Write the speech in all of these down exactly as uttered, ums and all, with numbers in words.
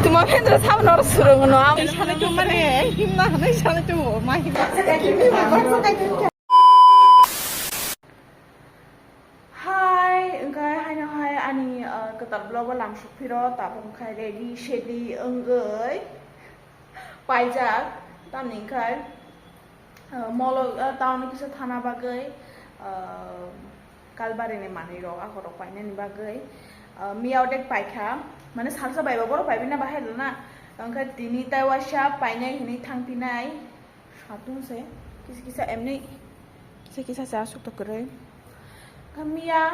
Tuma Mendra sabono oro surungo no, ang sanai tu mane, himna hanai sanai tu, ma himna. Hai, wngkha haino hai ani, uh, kwtal vlog o lamsuk phiro, tabuk wngkha ready, sedi wngwi paijak, tamni wngkha. Ah, molo, ah, town o kisa thana bagwi, ah, Kalbari ni manwi rok, ako rok painani bagwi, ah, miya odek paikha, mane salsa baiba borok paibina bahai rwna, tongkhe tini tai waisa painai hinwi thangphinai, satung se, kisa kisa emni, kisa kisa se aswk to kwrwi. Miya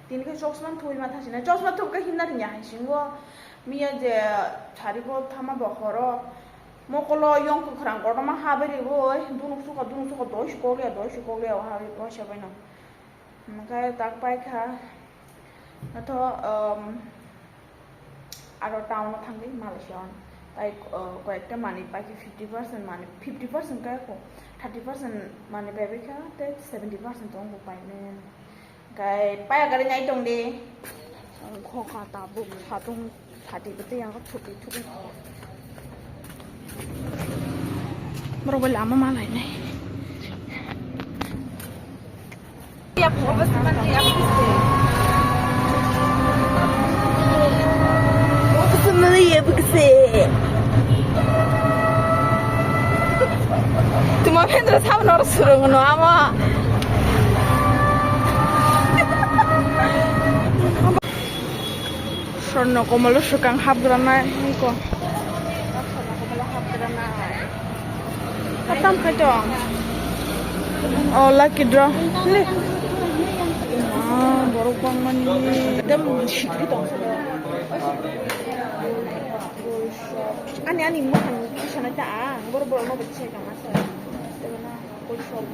tini khe chosma thubui ma thasina, chosma thubui khe himna ringya hai singo. Miya je sari bo thama bo horo mokolo yong kwkhwrang kotorma ha bai ribo, dunuk suka, dunuk suka, doi sukok liya, doi sukok liya, ha bai bo se bai no. Hwnkhe tak pai kha. Atho, um, Aro town o thangwi Malaysia o tai, uh, koyekta manwi paikhe fifty percent manwi, fifty percent kaya ko, thirty percent manwi paibai kha, tei seventy percent tongo bo painai. Kai paya gari nai tong di. Ang kho kha tabuk satung sati bo tei ang thupi thupi. Borok bai lama ma lainai. Tuma Mendra sabono oro surungo no ama. Swarno komolo swkang hapgranai ko. Swarno komolo hapgranai. Katam khai tong. Oh, lucky draw. Le. Ah, borok bangmani. Ekdam sikri tong. Ani, ani, mukhang kisa na ta, ang borok borok no bai sai tong asa. Tebo na, koi shop.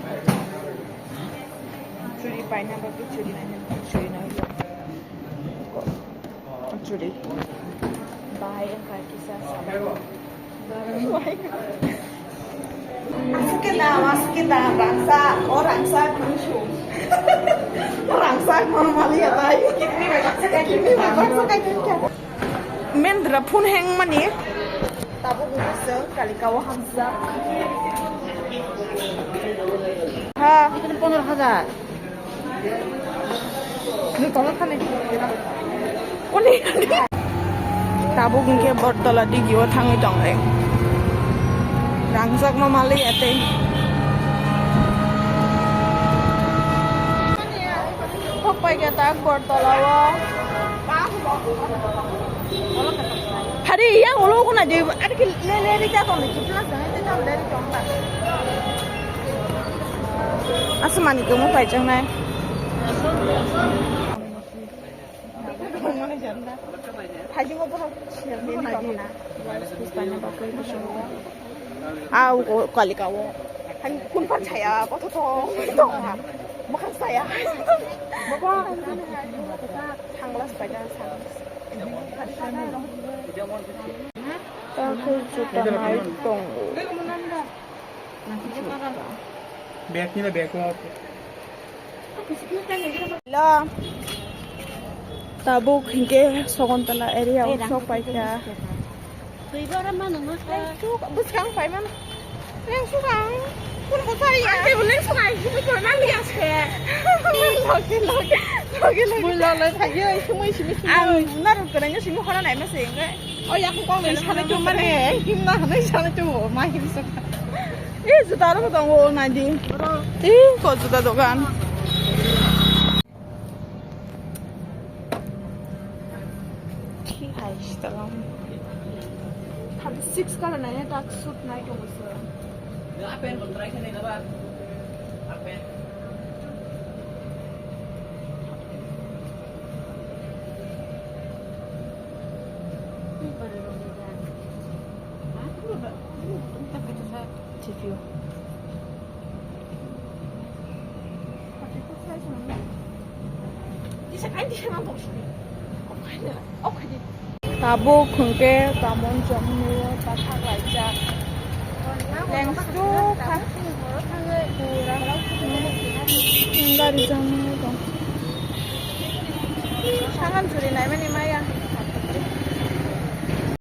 Churi paina ba, churi naina ba, churi naina. Churi. Bahai wngkha kisa sabai. Asukeda, asukeda, rangsa, o rangsa, kunsum. Rangsa, normal ya, bai. Mendra phone hang mani. Tabuk wngkha chwng Kalika o hamjak. Ha. Ekhane pondro hajar. Ni tolo thani. Kuni. Tabuk hwnkhe Bortola digi o thangwi tonglai. Rangchakma maliya tei. Thok paikha tak Bortola o. Hari yang ulo kuna di, ada ke lele di ka tong di, plus dah, itu tahu dari tong tak. Asmani kamu paicang nai. Haji mau pun siap di tong na. Terus tanya bapak itu semua. Ah, Kalika o. Kun pan saya, kok tuh tong, tong ha. Makan saya. Bapak, sunglass paida sunglass. Takhuk juta nai tongo. Bag ni na bag o. Hello. Tabuk hingke Sogontala area o sok paikha. Twi bara mano ma kha. Lengsu, bwskang pai mano. Lengsu kang. Kun ko sari ya. Ang tebo lengsu kang, simi ko nang ya se. Logi, logi, logi, logi. Bui lo lo thagi, sumui simi sumui. Ang naruk kena nyo simi khona nai ma se engke. O ya ko kong nai sale tu mane, him na nai sale tu, ma him sa. Eh, juta ro dong o nai di. Eh, ko juta dogan. Thik hai, sitalam. Thirty six color nai, tak suit nai tongo sir. Thank you. Tabuk hwnkhe tamon chongmani o takhak laijak. Lengsu kha. Gari chongmani tong. Sagan churi naimani maya.